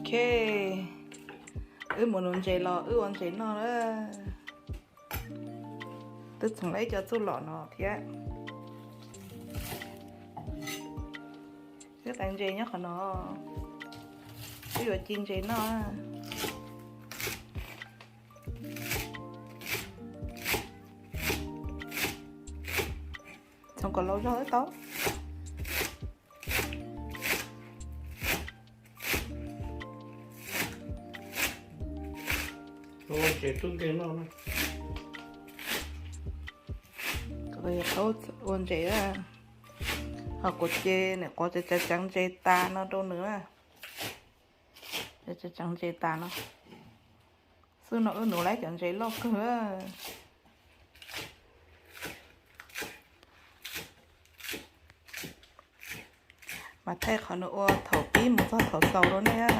Ok, wb mus nuv ntses los wb ua ntses noj na. Twb txhoov lawm ib co txuj lom no thiab. Wb tais ntses nyob qhov no, wb yuav ci ntses noj. Txhoov kom laus zog wb tau. Ua ntses tub nkeeg noj na. Ua ntses, ho kuv ces niam quav tseev ntses tas no rau nws na. Tseev ntses tas no. Xwb no wb nuv lawm cov ntses loj kawg. Mas thaij qhov nws ua thaum pib mus txog thaum xaus rau nej.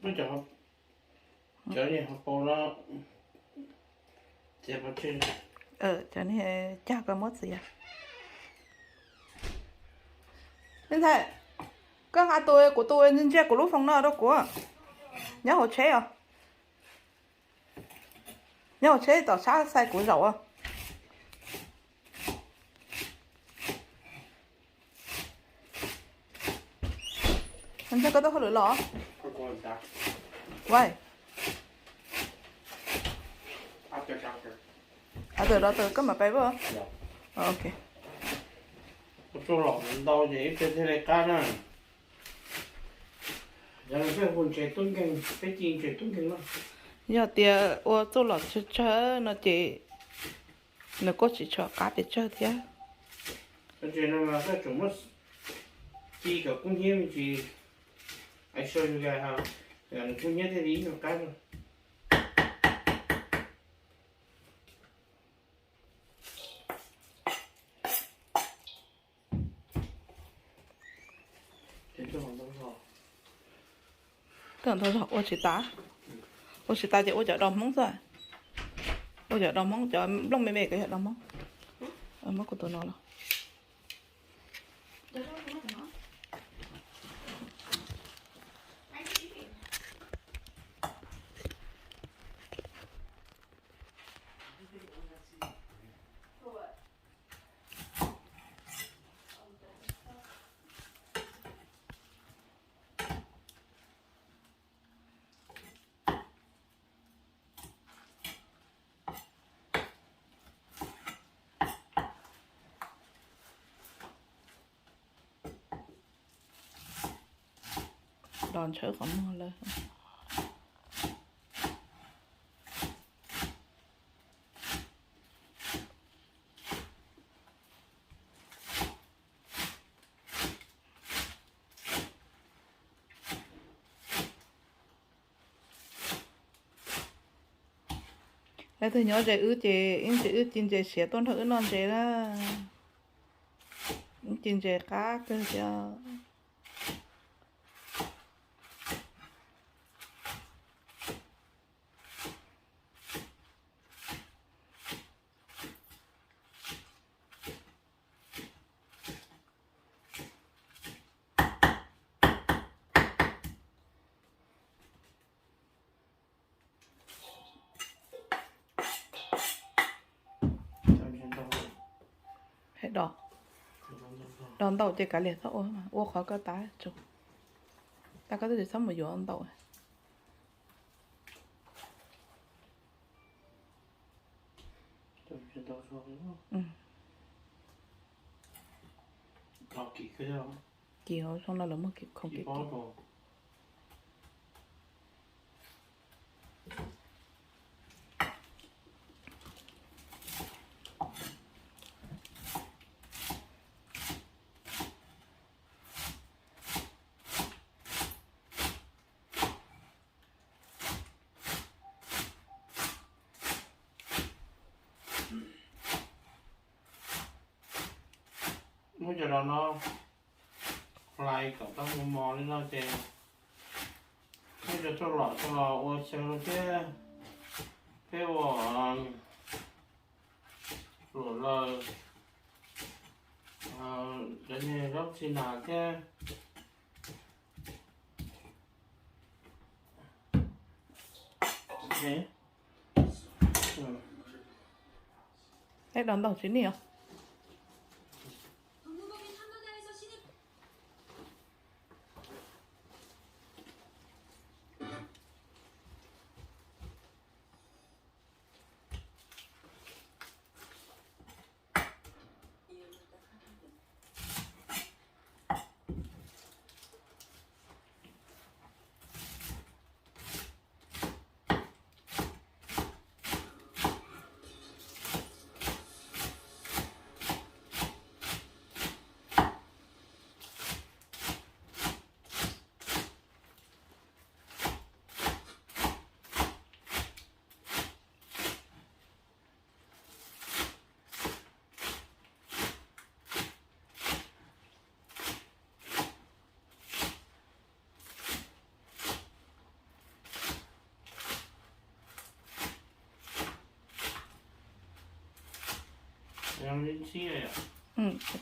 Cov, cov niag hauv paus no, cog koj muab txiav. Ntxhais, koj nqa tus, kuv tus ntsia kuv lub foos no rau kuv. Nyob hauv tsheb os. Nyob hauv tsheb tom sab xais kuv zaum. Ntxhais, koj tuaj hauj lwm los? Wait. After doctor, koj mam pais puas? Ok. Ntau ces ib pliag thiaj li qab na. Yog tias ua txuj lom tsawg tsawg no ces nws kuj tsis tshua qab pes tsawg thiab. Ntses no mas koj tseem muab ci kom kub hnyiab me ntsis, I show you guys how, nws kub hnyiab thiaj li ib nyuag qab. Ntau zog ua tsis tas, ua tsis tas ces ua cov dos Hmoob xwb. Ua cov dos Hmoob, cov nplooj me me cov yog dos Hmoob. Muab kuv tus no los. Los ntshawb qhov muag lawm. Leej twg nyob ze wb ces ib ntsis wb ci ntses siav tuaj nrog wb noj ntses na. Wb ci ntses qab kawg thiab. Dos, dos ntau ces kav liam txhob ua, ua qhov koj tas tso. Tab koj twb tsis txhob mus yuav ntau. Kim hauv zoo no lawv muaj khoom kim. Muab cov no no hlais kom tau mos mos li no ces muab cov txuj lom coj los ua xyaw rau thiab, peb ua luam laws, cov niag zaub txhij nas thiab. Eb, do ntau tsis nij os.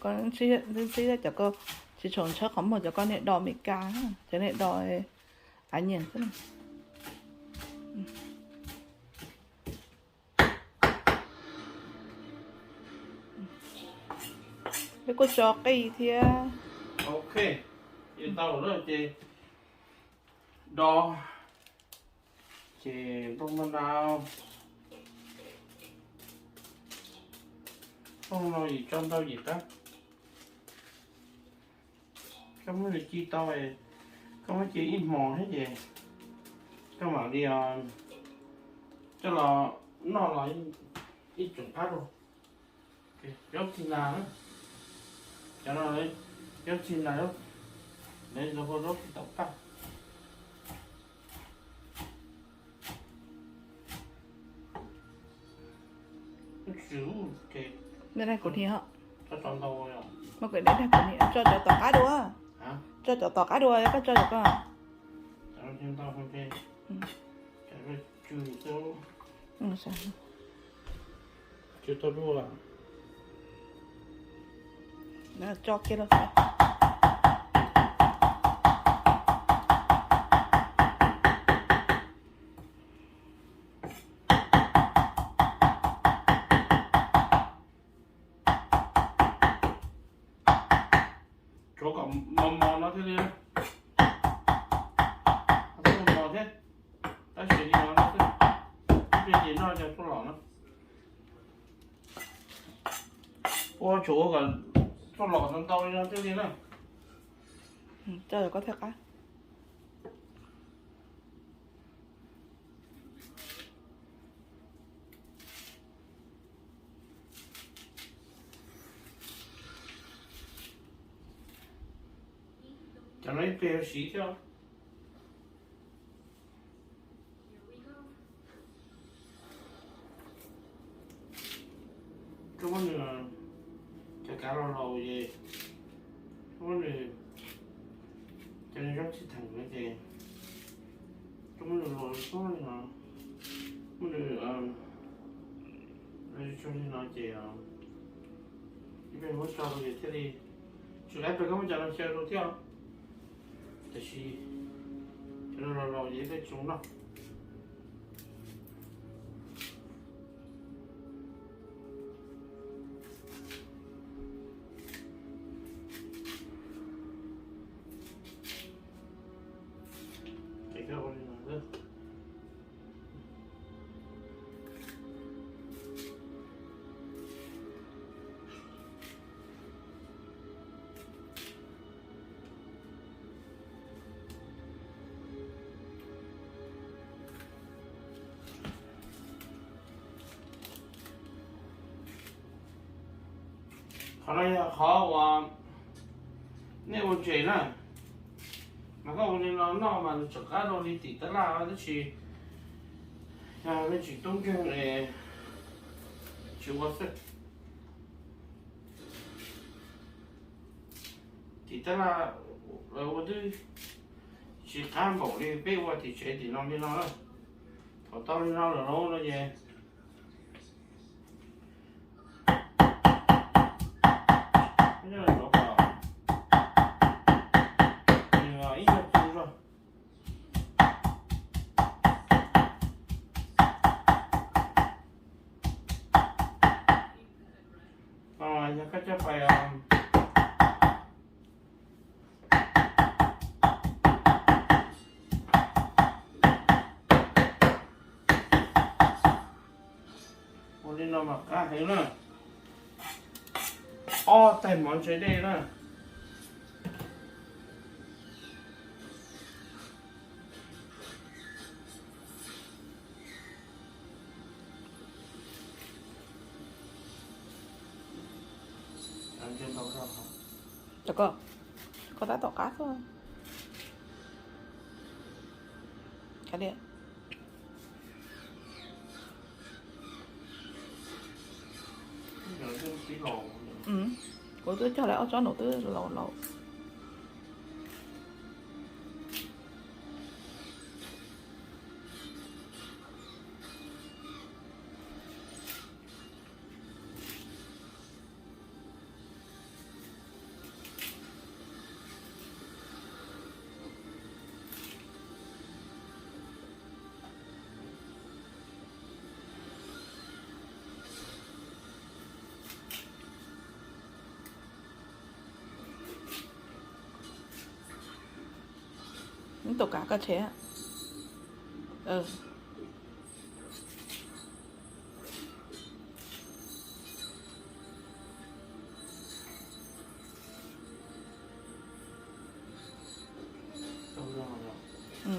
Ntxib cov ko tsis tshua ntshawb qhov muag, cov ko niag do Amelikas, cov niag do av nyiam xwb. Peb kuj tso qij thiab. Ok, tau lawm ces do, ces nplooj no na, nplooj no yim tso ntau yim qab. Koj muab nws ci tau, koj muab ci ib hmos thiab ces koj mam li coj los noj los ib tsoom qab rau. Zaub txhij nas, cov no zaub txhij nas, lawv hu zaub txhij taum qaj. Kuv niam, kuv niam tso cov tom qab dua, tso cov tom qab dua, koj tso cov ko. Tso kiag los. Tsuav kom mos mos no thiaj li, mos mos thiab, tab sis li no xwb, ib pliag ces noj cov txuj lom no. Ua tsuav ua kom txuj lom ntau ntau li no thiaj li na. Coj kom thiaj qab. Cov no ib pliag yuav siv thiab. Koj muab nws, cov kav los laus ces, koj muab nws, cov zaub txhij theem no ces, koj muab nws los, koj muab nws, muab nws, tso li no ces, ib pliag muab tso rau ces thiaj li, tsis qab pes koj muab cov no xyaw rau thiab. Tiam sis cov no los laus ces ib pliag tsis zoo noj. Qhov no yog qhov uas nej ua ntses na, mas koj ua li no noj mas nws tseem qab dua li tim tab laj tab sis yog nej tsis tub nkeeg es tsis ua xwb. Tim tab laj lawv ua twb tsis qab npaum li peb ua tim tsev tim no li no na. Thaum tau li no lawm lauj no ces nyob kom nws ib nyuag tu zog. Yog koj coj pais ua li no mas qab heev na. Ob tais mov ntse dej na. Koj tab tom qab xwb. Kuv twb cog lawm ob tsob num twb laus laus. Neb tus kav koj tsev.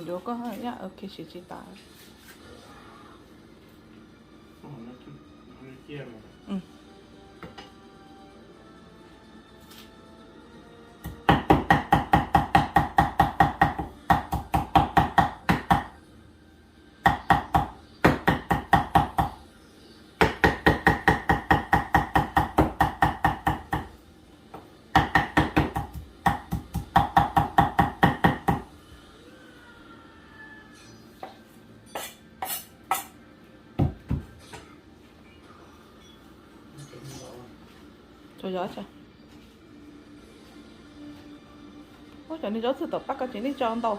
Yuav koj ib yam ua ke siv tsis tas. Ua cov niag zaub txhwb tom pab koj ces nej tso ntau.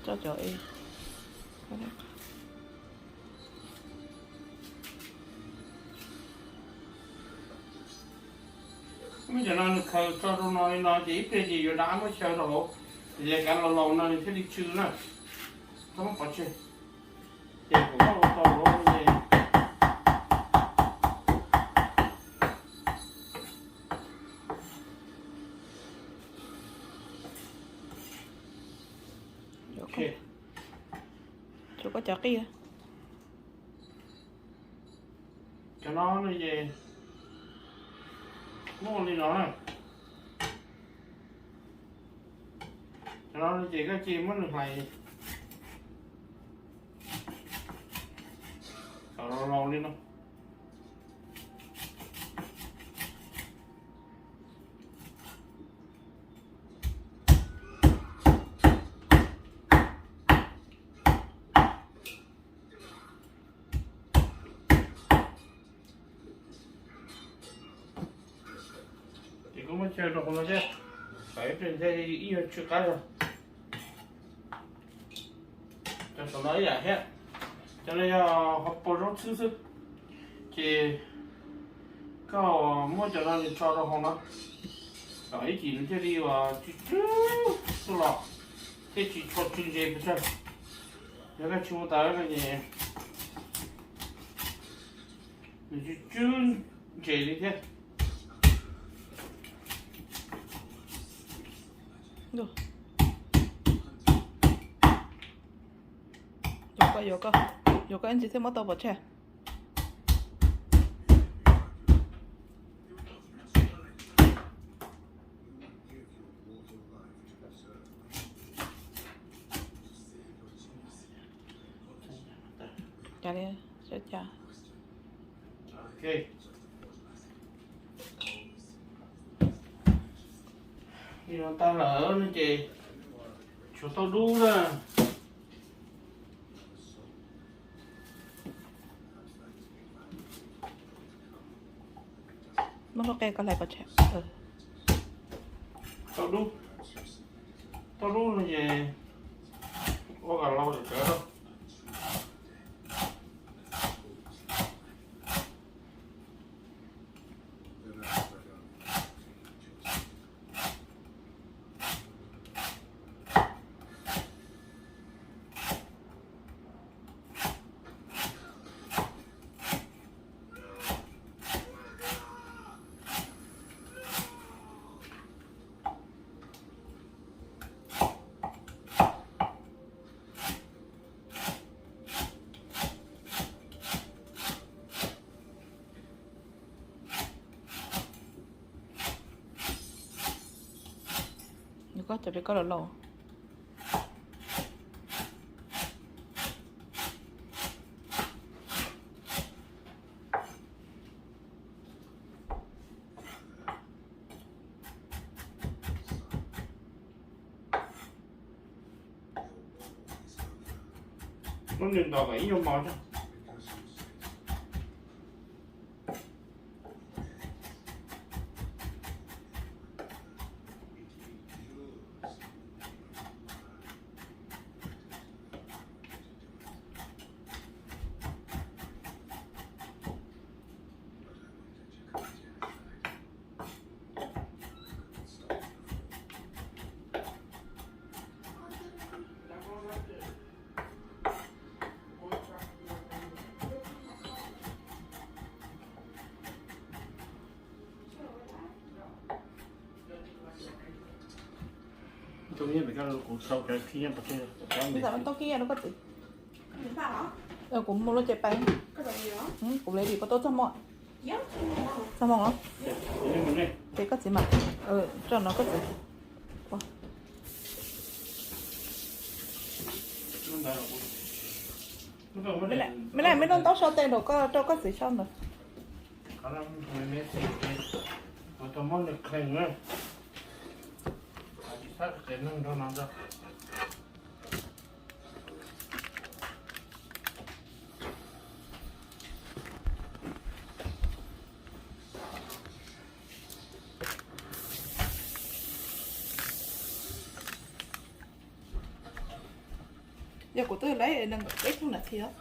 Tso cov Muab cov no nws khaws tso rau no li no ces ib pliag ces yuav dab muab xyaw rau hauv, ces kav los laus no nws thiaj li tsw na. Txhob muab pov tseg. Ces kuv muab ua tau lawm ces Tshuav koj cov qij. Cov no no ces muab ua li no na. Cov no no ces koj cia muab nws hlais kom laus laus li no. Ces koj muab xyaw rau hauv no thiab, kom ib pliag ntshai ib nyuag tsw qab zog. Cov saum no ib yam thiab, cov no yog hauv paus zaub txhwb xwb. Ces koj muab cov no nws tso rau hauv no, kom ib chim nws thiaj li uas tsw tsw tuaj los, thiaj tsis tshua tsw ntses pes tsawg. Yog koj tsis ua tawv no ces nws tsw tsw ntses li thiab. Yuav koj, yuav koj, yuav koj ib ntsis thiaj muab tau pov tseg. Cas li, sawv cas. Ok. Li no tag lawm no ces tshuav tauj dub na. Muab lub qe ko hlais pov tseg. Tauj dub, tauj dub no ces ua kom lau tsawv tsawv. Nws koj cov peb koj los lauj. Muab nws ntos kom ib nyuag mos tso. Kuv mus lub ces pais. Kuv le li koj tuaj txog hmo. Txog hmo os. Ces koj txiv mam tso no koj txiv. Me na, me noj ntaub sau tes nraum koj rau koj txiv sau ntawd. Yog kuv twb laib nees nkaum peb caug nas this os.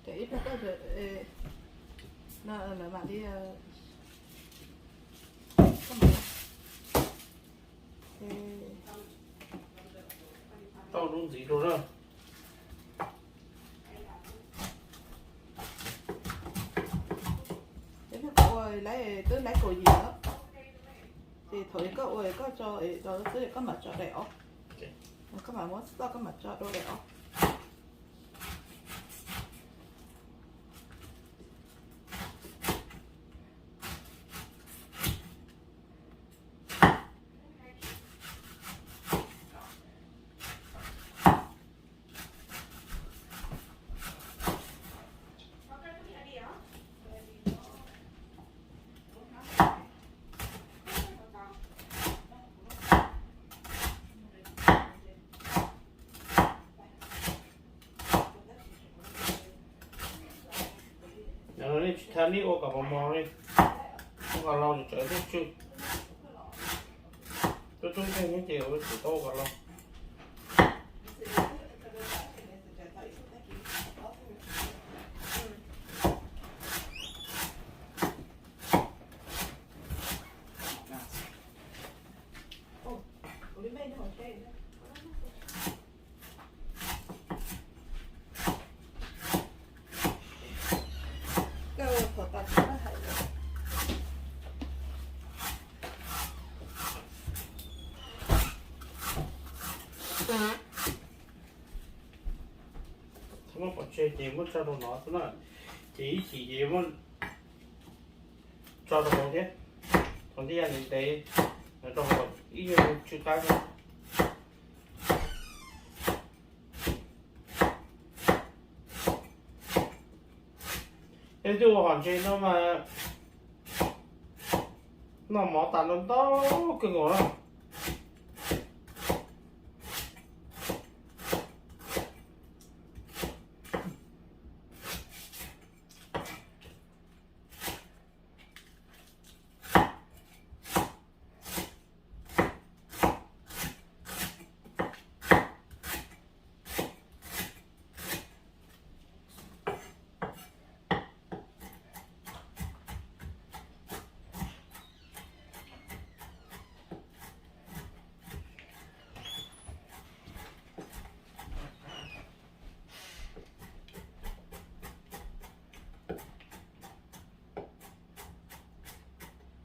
Ces ib pliag koj, no lawv mam li, tau lub ntxiv rau na. Ib pliag koj ua laib, twb laib kaum yim lawm, ces thaum koj ua koj tso los xwb, koj mam tso daim ob. Koj mam muab txoj koj mam tso dua daim ob. Nej tsis thab neb ua kom mos mos li, ua kom lau tsawv tsawv thiab tsw. Tub tub nkeeg nyob ces ua tsis tau ua kom lau. Thaum muab pov tseg ces muab tso rau no xwb na, ces ib chim ces muab tso rau hauv thiab. Thaum ntej yog ntev ntev, no rau hauv Ib nyuag tsw qab. Ib tug ua hom ntses no mas noj mov tas ntau ntau kawg nkaus na.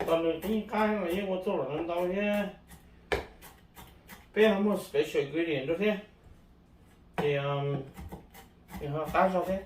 Tos nws qib qab mas yeej ua txuj lom ntau thiab. Peb ho muaj special ingredient rau thiab, ces nws ho qab zog thiab.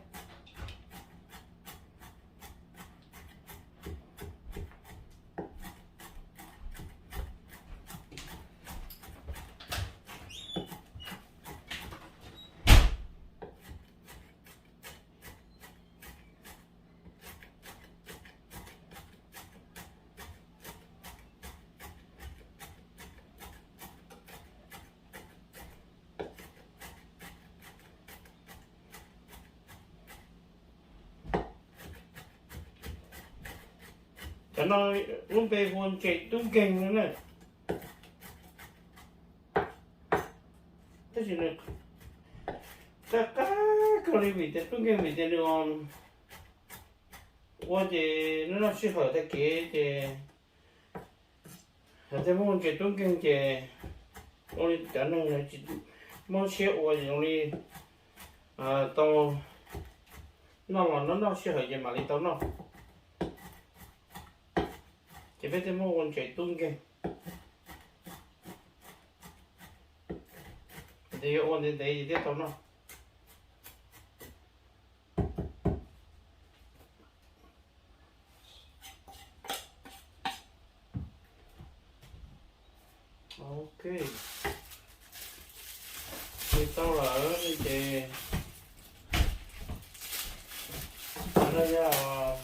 Cov no lub npe hu ua ntses tub nkeeg no na. Tab sis nws qab qab kawg li vim tias tub nkeeg vim tias nws ua ces noj noj sij hawm tag kev ces yog thiaj muaj ntses tub nkeeg ces ua li cov neeg tsis muaj siab ua ces zoo li tau noj los noj noj sij hawm ces mam li tau noj. Ces peb thiaj muab ua ntses tub nkeeg, ces yuav ua ntev ntev ces thiaj tau noj. Ok, ua tau lawm ces no yog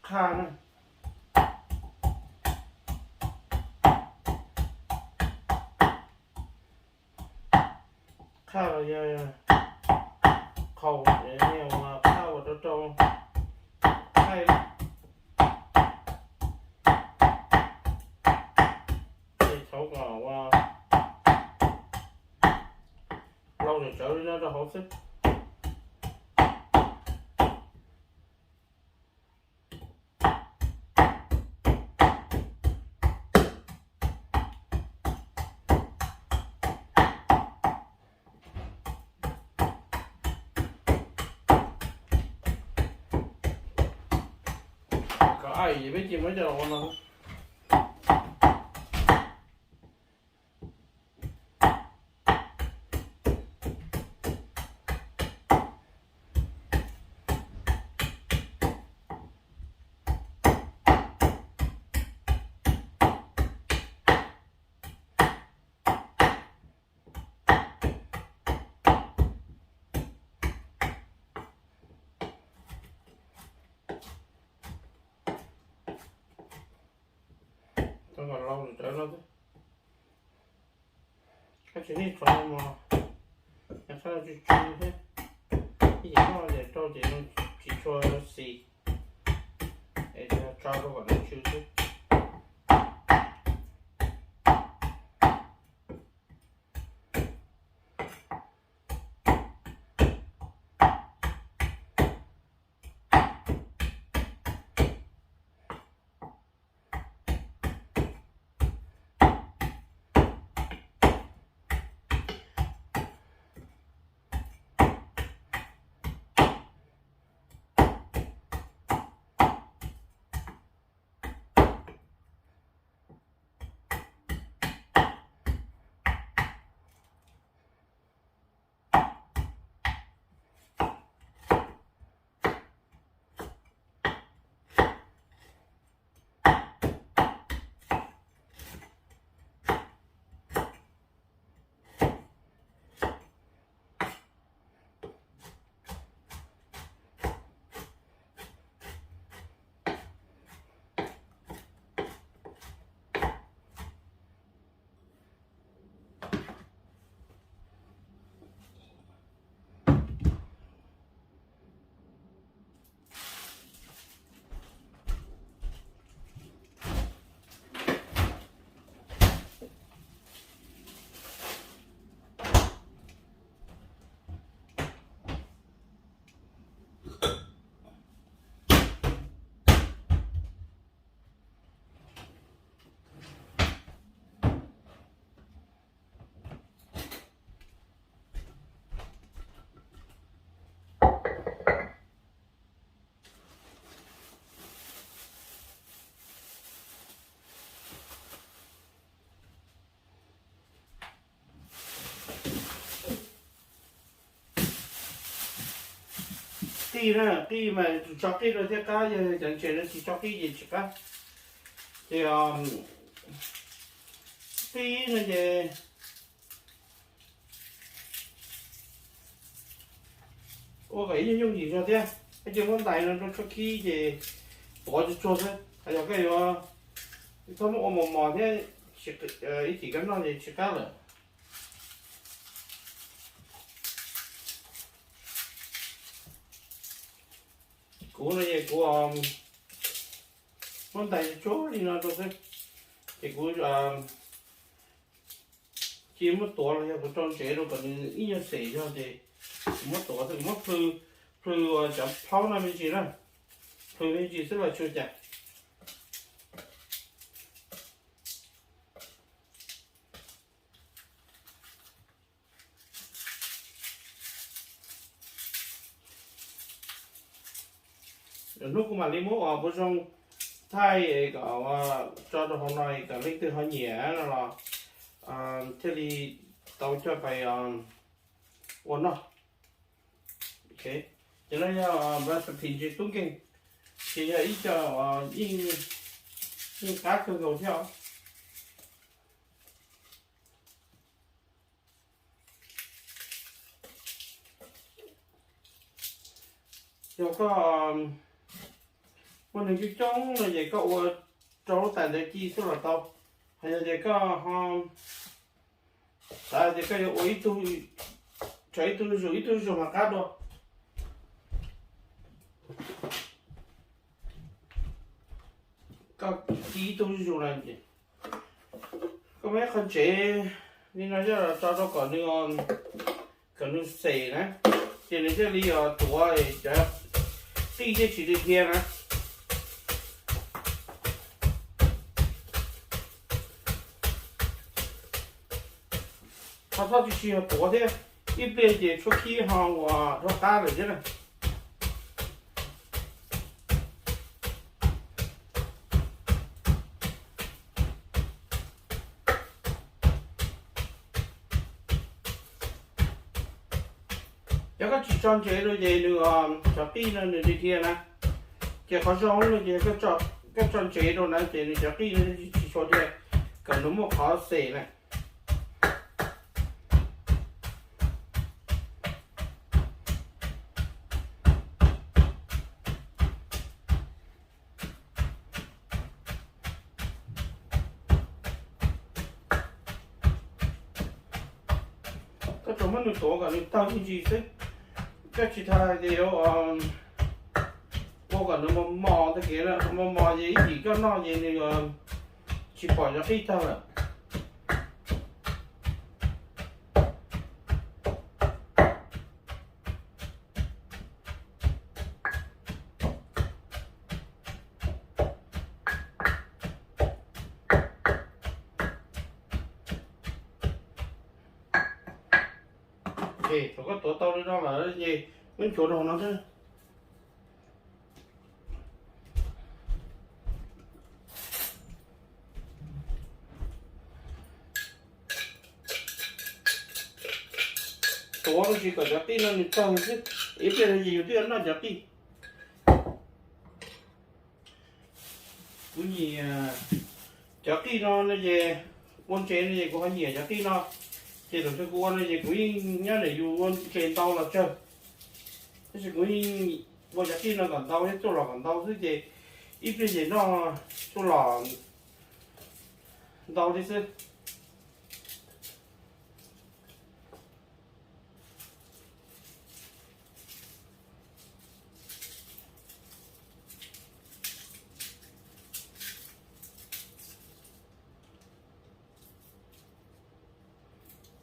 qhaj na. Qhaj los yog qhaus, qhaj uas rau rau thaij na. Ces thaum kom ua lau tsawv tsawv li no rau hauv xwb. Kom aim ces peb cia muab coj los ua no. Tau kom lau rawv no xwb. Koj tsis nej tso no mos, yog txhob tsw tsw thiab. Ib yam noj ces rau ces tsis tshua xis, es tso rau kom nws tsw xwb. Qij na, qij mas tso qij rau thiaj qab, yog cov ntses no tsis tso qij ces tsis qab. Ces qij no ces ua kom ib nyuag yooj yim zog thiab. Koj cia muab ntais no rau tshuab khib ces tuav tsuag tsuag xwb. Hos yog koj yuav txhob muab ua mos mos thiab, ib chim koj noj ces tsis qab lawm. Kuv no ces kuv muab ntais tsuag li no rau xwb, ces kuv cia muab tuav los yog kuv rau ntsev rau kom nws ib nyuag xem zog ces kuv muab tuav xwb, kuv muab plhws, plhws cov plaub no me ntsis na, plhws me ntsis xwb los tsis ua cas. Lwm hnub kuv mam li muab ua pab zoo thaij kom tso rau hauv no kom leej twg ho nyiam no los thiaj li tau coj pais ua noj. Ces no yog recipe ntses tub nkeeg, ces yog ib co yeej qab kawg nkaus thiab. Yog koj muaj neeg coob coob no ces koj ua rau lub tais ntawd ci xwb los tau. Hos yog tias koj ho xav tias koj yuav ua ib tug, tshuav ib tug zuj zus, ib tug zuj zus mas qab dua. Koj ci ib tug zuj zus na, koj muab ib qho ntsev li no coj los tso rau kom nws, kom nws xem na, ces nws thiaj li tuav cov qij thiaj tsis dhia na. Ho txhob tsis tsis ho tuav thiab, ib pliag ces tshuab khib ho ua rov qab lawm thiab na. Yog koj tsis tso ntsev rau ces nws, cov qij no nws dhia dhia na. Ces qhov zoo no ces koj tso ntsev rau na ces nws cov qij no tsis tshua dhia, kom nws muaj qhov xem na. Koj tsuas muab nws tuav kom nws tawg me ntsis xwb. Koj tsis tas hais tias yuav ua kom nws mos mos tag kev, mos mos ces ib chim koj noj ces nws tsis pom cov qij tawg lawm. Thaum koj tuav tau li no lawm ces muab nchuav rau hauv no xwb. Tuav me ntsis kom cov qij no nws tawg xwb, ib pliag no ces yus twb yuav noj cov qij. Kuv nyiam cov qij no no ces, ua ntses no ces kuv ho nyiam cov qij no. Ces thaum twg kuv ua no ces kuv yeej nyob ntawm yus ua ntses ntau los tsawg, tab sis kuv yeej ua cov qij no kom ntau thiab tuaj los kom ntau xwb ces ib pliag ces noj tuaj los ntau li xwb.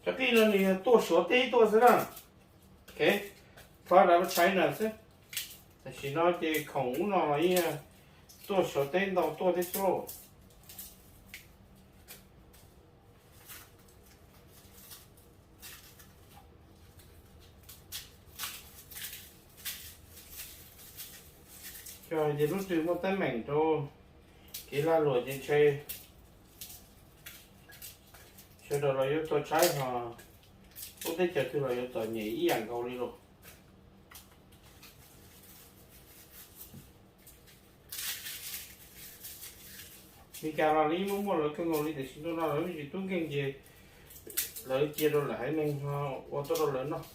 Cov qij no nws yog tuaj Suav teb tuaj xwb na. Ok, product of China xwb. Tam sim no ces khoom ub no los yeej tuaj Suav teb ntau tuaj thiab xwb lauj. Yog hais tias leej twg muaj teeb meem rau kev lag luam ces ntshe sawv daws los yuav tau tshaib hos lub teb chaws twg los yuav txom nyem ib yam nkaus li lauj. Meskas los li muaj muaj lawv kawg nkaus li, tiam sis ntu no lawv me ntsis tub nkeeg ces lawv cia rau lawv haiv neeg ua tuaj rau lawv noj.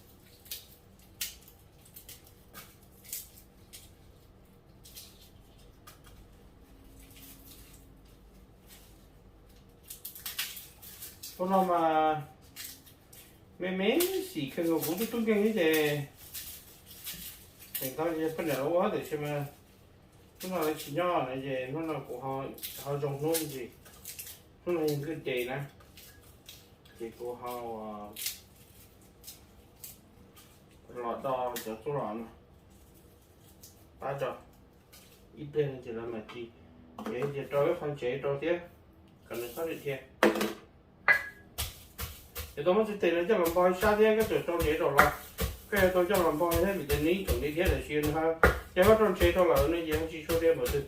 Ua no mas me me xim kawg nkaus, kuv twb tub nkeeg thiab ces tseem tau poj niam los ua tiam sis mas hnub no lawv tsis nyob na ces hnub no kuv ho zoo hnub ntsis, hnub no yog good day na, ces kuv ho los do cov txuj lom no pab rau ib pliag no ces lawv mam ci, ces rau ib qho ntsev rau thiab kom nws txhob dhia. Ces tau muab txiv tes no coj los npog ib sab thiab koj txawm rau ntsev rau los, koj yuav tau coj los npog thiab vim tias nws ib tsoom li thiab tiam sis nws ho, yog koj rau ntsev rau lawm no ces ho tsis tshua dhia npaum twg.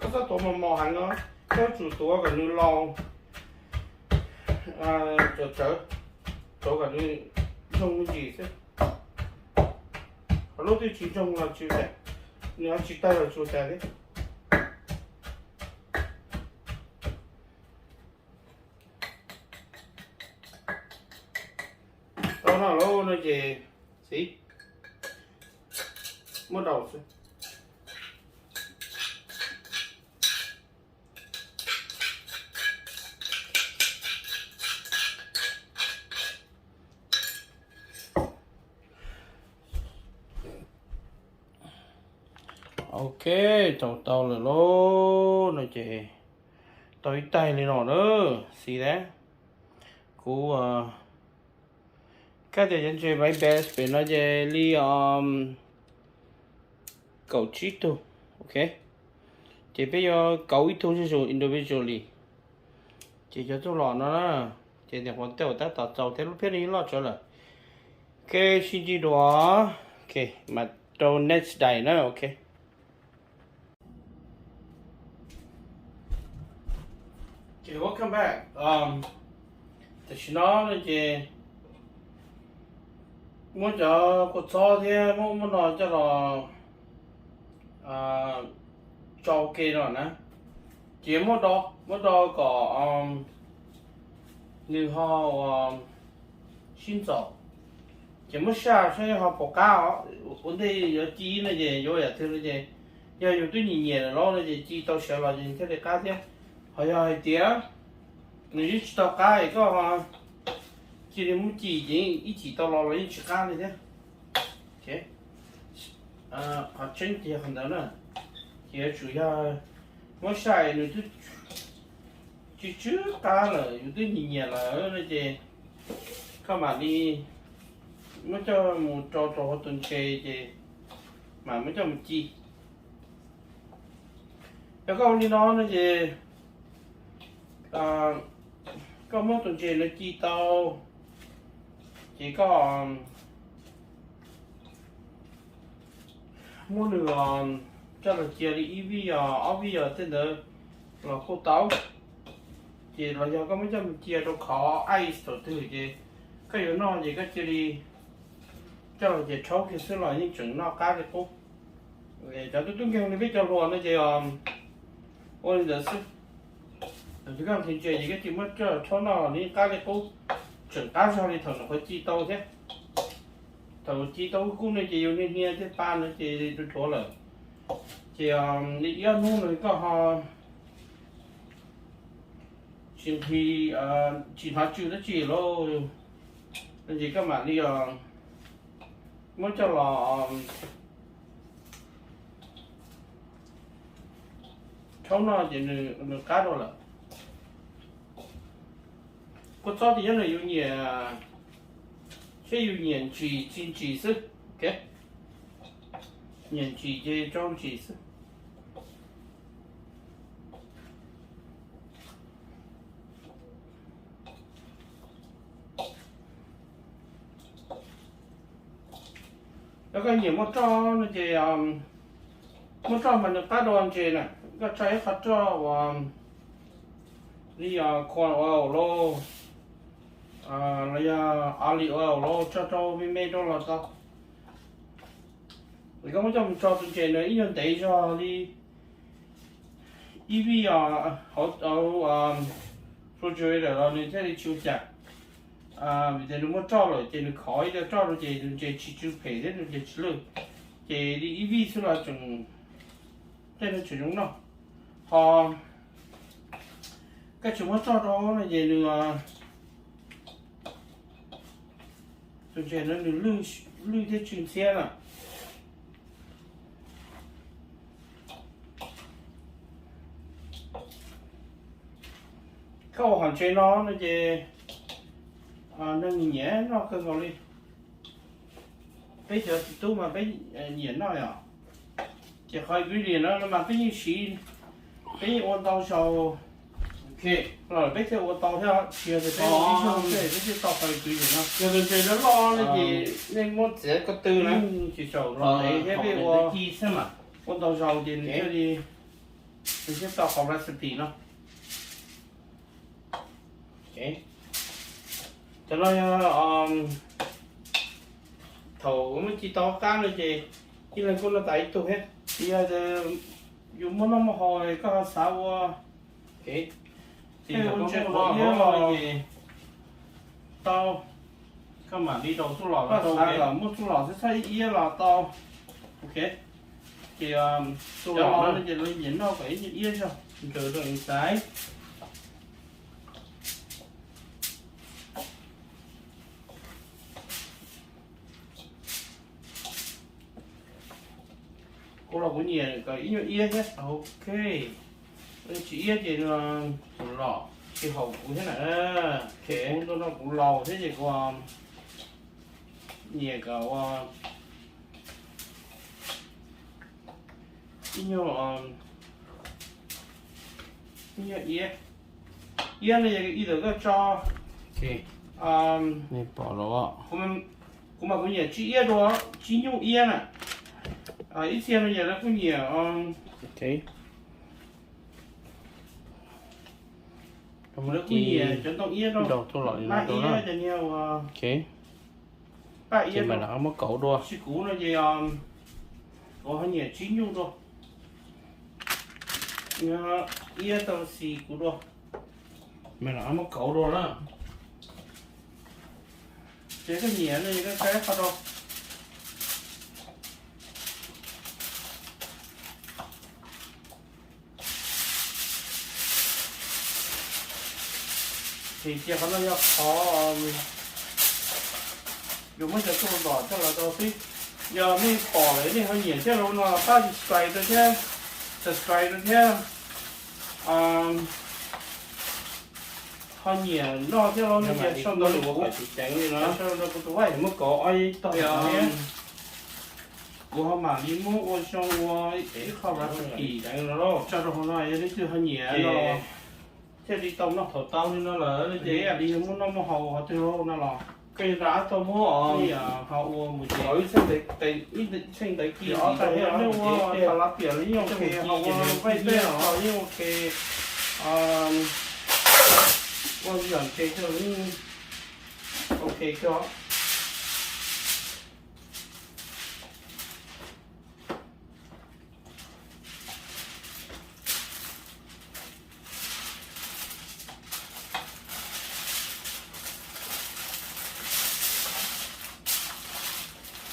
Koj txhob tuav mos mos heev no, koj tsum tuav kom nws laus, tsawv tsawv, tuav kom nws ntsoog me ntsis xwb. Ho lub twb tsis ntsoog los tsis ua cas, nws ho tsis tawg los tsis ua cas thiab. Tau no lawm no ces, xib, muab rau xwb. Ok, tau tau lawm lauj no ces tau ib taig li no na, xib a. Kuv, kab tias cov ntses Rice Best pem no ces li kaum tsib tug, ok. Ces peb yuav kauv ib tug zuj zus individually. Ces cov txuj lom no na, ces niam qhuav tej uas tab tom txaus thiab lub phiab no yeej loj tsawv lawm. Ok, sib ntsib dua, ok, mam rau next day na, ok. Ces welcome back. Tam sim no no ces muab cov kua txob thiab muab muab no coj los tsau ke no na. Ces muab do, muab do kom nws ho ua sib ntxaus. Ces muab saj saib ho puas qab os. Ua ntej yuav ci no ces yuav yam twg no ces yog yus twb nyiam nyiam lawm lauj no ces ci tau sawv los ces thiaj li qab thiab. Ho yog hais tias nws yeej tsis tau qab es koj cia li muab ci ces ib chim tau los los yeej tsis qab li thiab. Qhov tseeb ces yog qhov ntawd na. Ces yuav tsum yog muab saj nws twb tsis tsw qab lawm, yus twb nyiam nyiam lawm no ces koj mam li muab coj mus rau rau hauv tus ntses ces mam muab coj mus ci. Yog koj ua li no no ces koj muab tus ntses no ci tau, ces koj muab nws coj los cia li ib vij yos ob vij yos tej ntawd los kuj tau. Ces los yog koj muab coj mus cia rau qhov ice thaum twg ces koj yuav noj ces koj cia li coj los ces rhaub kiag xwb los yeej tseem noj qab li qub. Cov tub tub nkeeg li peb cov hluas no ces ua li ntawd xwb. Thaum twg koj nqhis ntses ces koj cia li muab coj rhaub noj los nws yeej qab li qub, tseem qab zog li thaum nws qhuav ci tau thiab. Thaum ci tau kub kub no ces yus hnia hnia thiab pa no ces dhuav dhuav lawm. Ces li ib ob hnub no koj ho tsis nqhis, tsis hnov tsw dab tsi lauj, no ces koj mam li muab coj los Thaum no ces nws qab dua lawm. Kua txob tias nyob nws yus nyiam, seb yus nyiam ntsim tsis ntsim xwb. Nyiam ntsim ces tso ntsim xwb. Yog koj nyiam muaj roj no ces, muaj roj mas nws qab dua ntses na. Koj tso ib qho roj uas li corn oil lauj, los yog olive oil lauj, tso rau me me rau los tau. Koj muab coj mus tso tus ntses na ib nyuag ntev zog li ib vij hauv refrigerator los nws thiaj li tsis ua cas. Vim tias nws muaj roj lawm ces nws khov ib co roj rau ces tus ntses tsis tsw phem thiab tus ntses tsis lwj. Ces li ib vij xwb los tseem, tej no tseem zoo noj. Ho koj tsis muab roj rau no ces nws, tus ntses no nws lwj thiab tsw ntxhiab na. Koj ua hom ntses no no ces neeg nyiam noj kawg nkaus li. Peb cov txiv tub mas peb nyiam noj yom. Ces qhov ingredient no mas peb yeej siv, peb yeej ua ntau zaus los peb thiaj ua tau thiab, tsis yog tias peb ua ib zaug peb thiaj tau qhov ingredient no. Yog tus ntses loj loj no ces nej muab txiav ko tw na, tsis txaus los ntev thiab peb ua, ua ntau zaus ces nws thiaj li, nws thiaj tau qhov recipe no. Cov no yog thaum muaj ci tau qab no ces ib leeg kuj noj tas ib tug thiab. Tsis yog tias yus muaj noj muaj haus koj ho xav ua, tej ua ntses qhov iab los tau, koj mam li rau txuj lom, koj xav kom muaj txuj lom xwb txhob iab los tau. Ok, ces txuj lom no ces lawv nyiam noj kom ib nyuag iab zog, nkawd rau xaiv. Kuv los kuv nyiam kom ib nyuag iab thiab. Ok, tsis iab ces nws los tsis haum kuv thiab na. Kuv ntu no kuv laus thiab ces kuv nyiam kom ua ib nyuag, ib nyuag iab. Iab no yog ib tawm koj tso, kuv mas kuv nyiam tsib iab dua, tsib nyuj iab na. Ib txhia no yog lawv kuj nyiam, lawv kuj nyiam cov ntoo iab rau, mab iab, cov niag uas paj iab, muab kauv dua. Tsis kuv no ces kuv ho nyiam tsib nyuj dua, iab tau xis kuv dua. Muab kauv dua na. Ces koj nyiam no koj saib qhov rau. Ces cia qhov no yog qhov yus muab cov txuj lom coj los rau xwb. Yog nej pom lawm nej ho nyiam thiab los no pab subscribe rau thiab, subscribe rau thiab. Ho nyiam noj thiab los no ces sau ntawv rau kuv, sau ntawv rau kuv tus vaj muab kauv ob tog thiab. Kuv ho mam li muab ua zoo ua ib qho recipe tso rau hauv no, yog leej twg ho nyiam no thiaj li tau noj thaum tau li no lawm ces ib yam li yog muaj noj muaj haus qhov twg no los koj yuav rov qab tau muab ho ua mus ces ib tsheej ntawv kis ob tag thiab, nej ua xalas piam los yeej ok, ho ua vaij teb los yeej ok, ua yam ntses yeej ok kawg.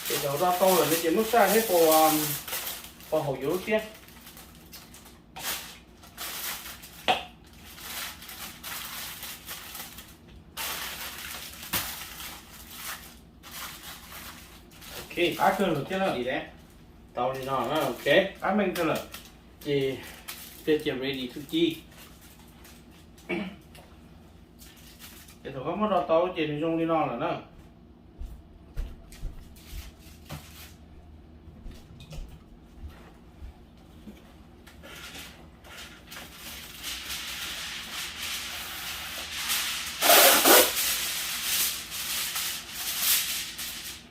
Ces thaum do tau lawm no ces muab saj thiab puas, puas haum yuav lub siab. Ok, qab kawg lawm thiab na. Tau li no, ok, qab meej kawg lawm. Ces Peb cia ready thwj ci. Ces thaum koj muab do tau ces nws zoo li no lawm na.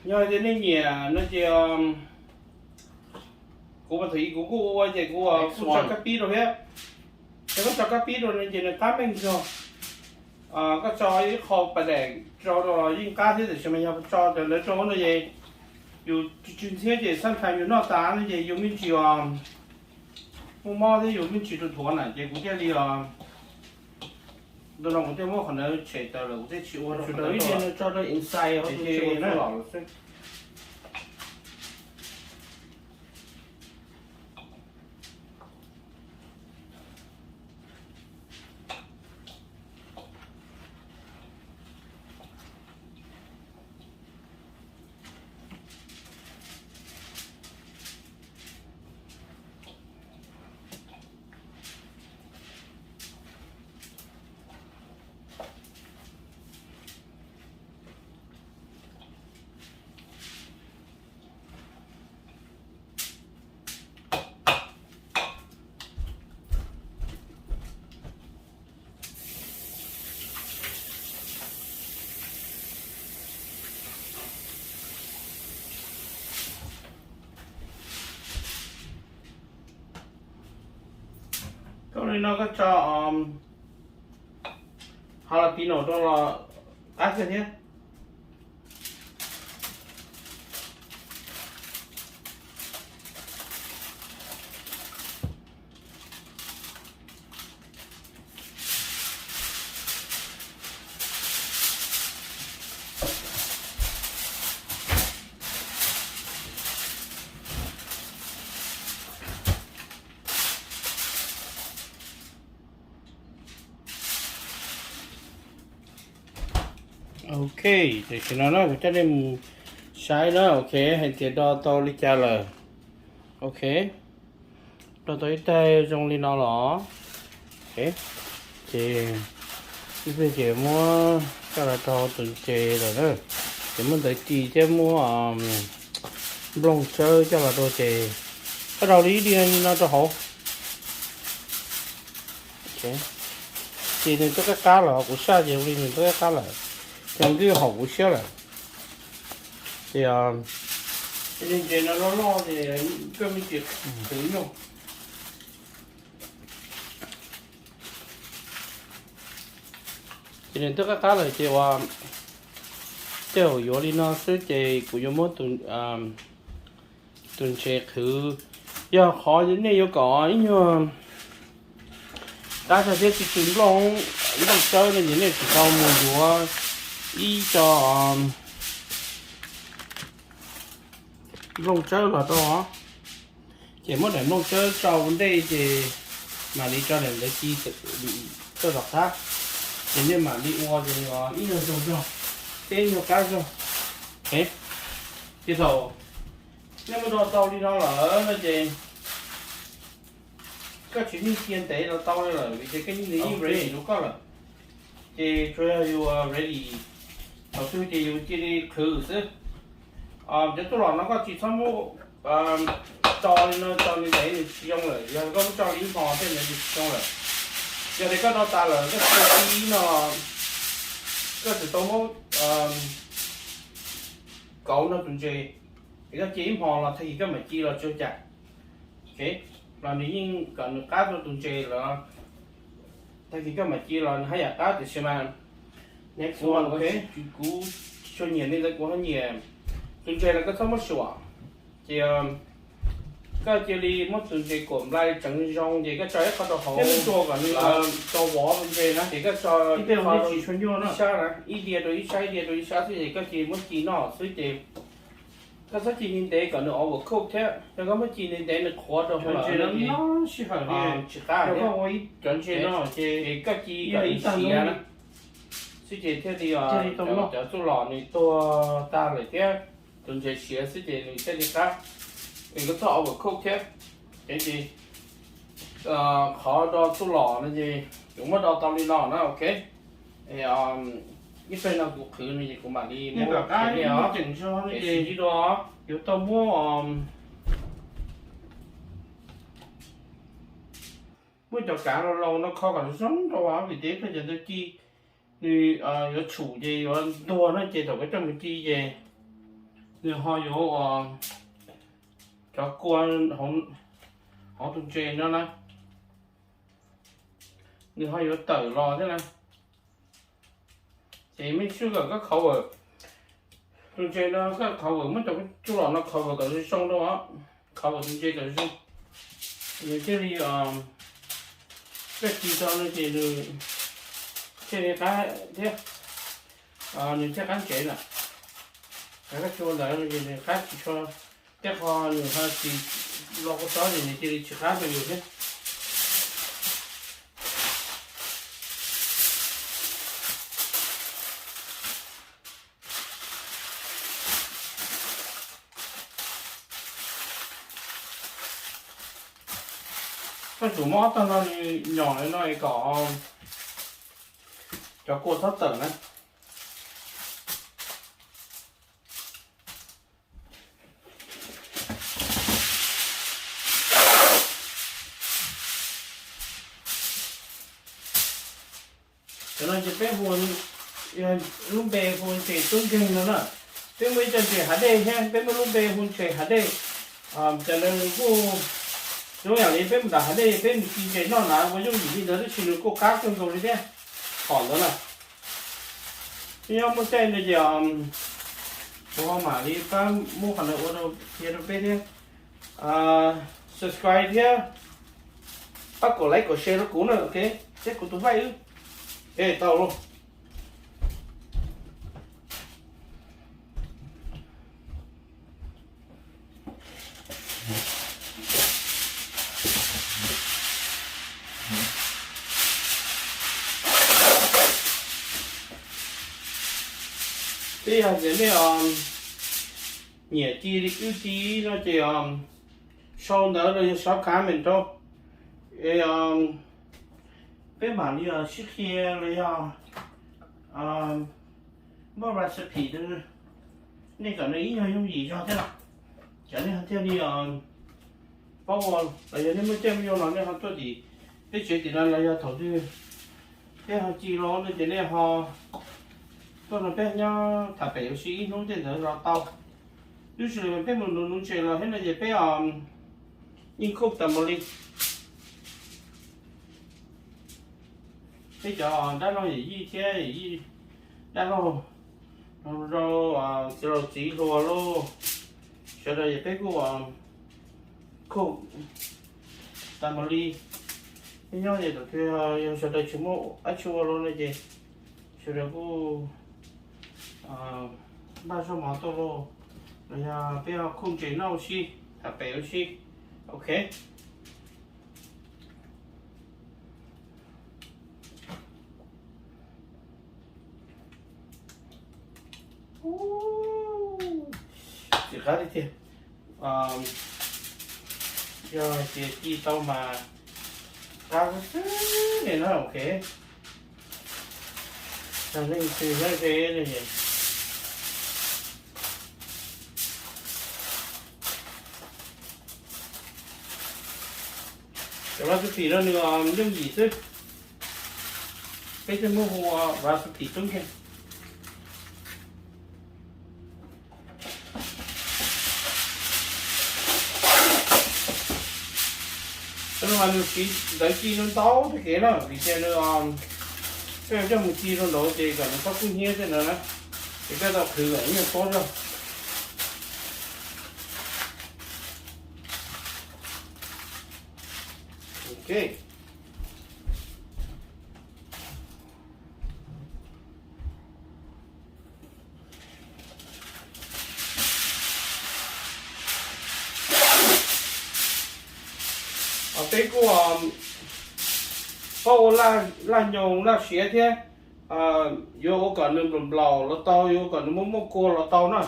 Nyob hais tias nej nyiam no ces kuv mas thaum ub kuv kuj ua ces kuv kuj tso kab pib rau thiab. Yog koj tso kab pib rau no ces nws qab meej zog. Koj tso ib qho pas daim rau los yeej qab thiab, tiam sis mas yog tso cov ntawd rau no ces yus tsw ntxhiab ces sometimes yus noj tas no ces yus me ntsis muaj mob thiab yus me ntsis tu thuav na ces kuv thiaj li os. Ntu no kuv thiaj muab qhov ntawd tshem tawm lawm, kuv thiaj tsis ua rau qhov ntawd, ib diag no tso rau inside los xwb. Koj li no koj tso jalapeno rau los qab kawg thiab. Ok, tam sim no na kuv coj nej mus saib na, ok, hais tias do tau li cas lawm. Ok, do tau ib taig zoo li no los. Ok, ces ib pliag ces muab coj los rau tus ntses lawm na. Ces muab ntawv ci thiab muab nplooj tsawb coj los rau ces koj rau li ib diag li no rau hauv. Ces nws twb qab qab lawm, kuv saj ces ua li nws twb qab qab lawm, ces nws twb haum kuv siab lawm. Ces ntses no loj loj ces koj me ntsis qhwv nyuaj. Ces nws twb qab qab lawm ces ua tej zaum yuav li no xwb ces kuv yuav muab tus ntses qhwv. Yog qhov nej yuav kom ib nyuag qab zog thiab tsis tsw nplooj, nplooj tsawb no ces nej tsis tau mus yuav ib co nplooj tsawb los rau. Ces muab daim nplooj tsawb tso ua ntej ces mam li tso daim ntawv ci tuaj tom qab, ces nej mam li ua ces ib nyuag zoo zog thiab ib nyuag qab zog. Ces thaum nej muab do tau li no lawm no ces koj tsis need cia ntev los tau li lawm vim tias koj yeej nws yeej ready rau koj lawm. Ces tsuas yog yus ready thaum twg ces yus cia li qhwv xwb. Cov tuaj los no koj tsis txhob muab tso li no, tso li ntawd nws tsis zoo lawm, yog koj muab tso li ib hmo tej ntawd nws tsis zoo lawm. Yog tias koj do tas lawm koj cia ib no, koj tsis tau muab kauv no tus ntses, es koj cia ib hmo los tag kis koj mam ci los tsis ua cas. Los nws yeej kom nws qab rau tus ntses los tag kis koj mam ci los nws haj yam qab tiam sis mas kuv tsis tshua nyiam li ntawd, kuv ho nyiam tus ntses los koj txhob muab suam. Ces koj cia li muab tus ntses kuam nplai tseev zoo ces koj tso ib qho rau hauv kom nws tau vov tus ntses na, ces koj tso ib sab na, ib diav rau ib sab, ib diav rau ib sab xwb ces koj cia li muab ci noj xwb ces koj txhob ci ntev ntev kom nws overcook thiab, yog koj muab ci ntev ntev nws qhuav rau hauv lawm no ces tsis qab thiab. Cov ntses no ces koj ci kom nws siav na xwb ces thiaj li cov txuj lom nws tuag tag lawm thiab, tus ntses siav xwb ces nws thiaj li qab, es koj txhob overcook thiab. Ces Qhov do txuj lom no ces kuv muab do tau li no na, ok. Ib pliag no kuv qhwv no ces kuv mam li muab qhwv li os. Ces sib ntsib dua, yuav tau muab, muab cov kav laus laus no kho kom zoo rau vim tias ib pliag cov ntawd ci, nws yuav tshum ces yuav ntuag no ces thaum koj coj mus ci ces nws ho yuav ua cov kua hauv tus ntses no na, nws ho yuav tawm los thiab na. Ces make sure kom koj cover tus ntses no, koj cover, muab cov txuj lom no cover kom zoo zoo rau, cover tus ntses kom zoo, nws thiaj li, koj ci tau no ces nws thiaj li qab thiab, nws thiaj qab ntsev na. Koj ci ua ntawd no ces nws qab tsis tshua, tej qho nws ho tsis los kua txob ces nws cia li tsis qab rau yus thiab. Koj tsum muab ob tog no nws nyom li no es kom cov kua txhob tawm na. Cov no ces peb hu, lub npe hu ntses tub nkeeg no na. Peb muaj ib co ntses hav dej thiab, peb muaj lub npe hu ntses hav dej. Cov ntawd nws kuj zoo yam li peb mus nram hav dej peb mus ci ntses noj na, ua yooj yim li ntawd tab sis nws kuj qab kawg nkaus li thiab. Hom ntawd na, nyob muaj caij no ces kuv ho mam li pab muab qhov ntawd ua qhia rau peb thiab. Subscribe thiab pab kom like kom share rau kuv na, ok, thiab kuv tus vij wb. Ok, tau lauj. Twb yog tias nej nyiam ci li wb ci no ces sau ntawv los yog sau comment rau, peb mam li sib qhia los yog muab recipe rau nej kom nws ib nyuag yooj yim zog thiab los, kom nej ho thiaj li paub ua, los yog nej muaj caij muaj nyoog los nej ho tuaj tim peb tsev tim no los yog thaum twg peb ho ci los no ces nej ho tuaj no peb nyob tham pem ua si ib hnub tej ntawd los tau. Lub sij hawm peb mus nuv nuv ntses los thiab no ces peb yeej cook tas mus li. Peb cov dab laug yawm yij thiab yawm yij dab laug, rau txiv laus txiv hluas lauj, sawv daws yog peb kuj cook tas mus li. Peb nyob es thaum twg yog sawv daws tsis muaj dab tsi ua los no ces sawv daws kuj npaj zaub mov tuaj lauj, los yog peb cook ntses noj ua si, tham pem ua si. Ok. Tsis qab tiag tiag. Yog hais tias ci tau mas qab xwb li na, ok. Leej twg nyob ze ne. Cov recipe no nws yooj yim xwb, peb thiaj muab hu ua recipe tub nkeeg. Cov no mas nws siv ntawv ci ntau ntau tag kev na, vim tias nws, peb coj mus ci rau nraud ces kom nws txhob kub hnyiab tej ntawd na, ces koj tau qhwv kom ib nyuag paub zog. Ok. Peb kuj paub ua laj nyoos laj siav thiab, yuav ua kom nws nplaum nplaum los tau, yuav ua kom nws muaj muaj kua los tau na.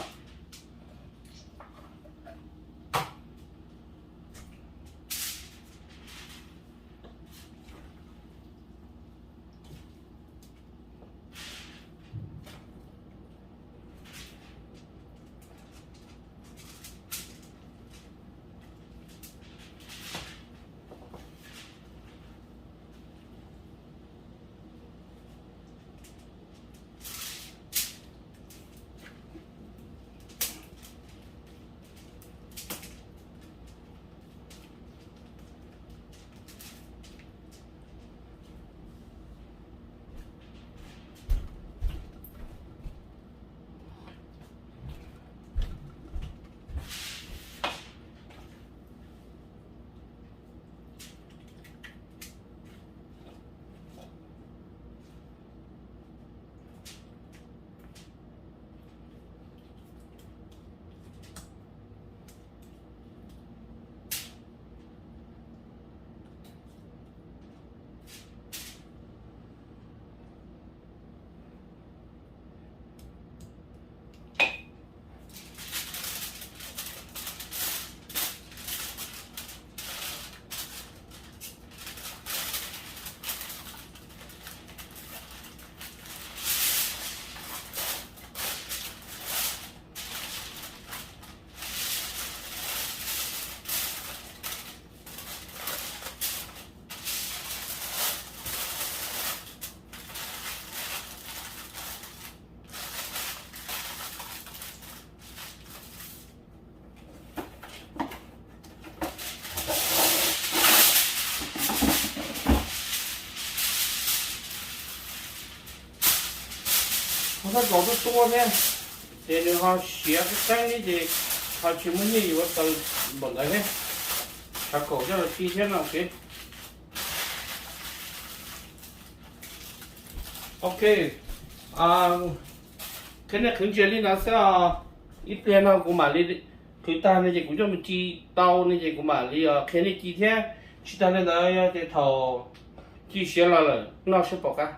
Nplaum tuab tuab thiab, ces nws ho siav qeeb qeeb thiab ces ho tsis muaj nyiaj yuav tau npaum ntawd thiab. Xav kaum coj los ci thiab no. Ok, qhia nej qhwv ntsia li no xwb os. Ib pliag no kuv mam li qhwv tag no ces kuv coj mus ci tau no ces kuv mam li qhia nej ci thiab. Tsis tas li ntawd yog tias thaum ci siav los lawm noj sab pom qab.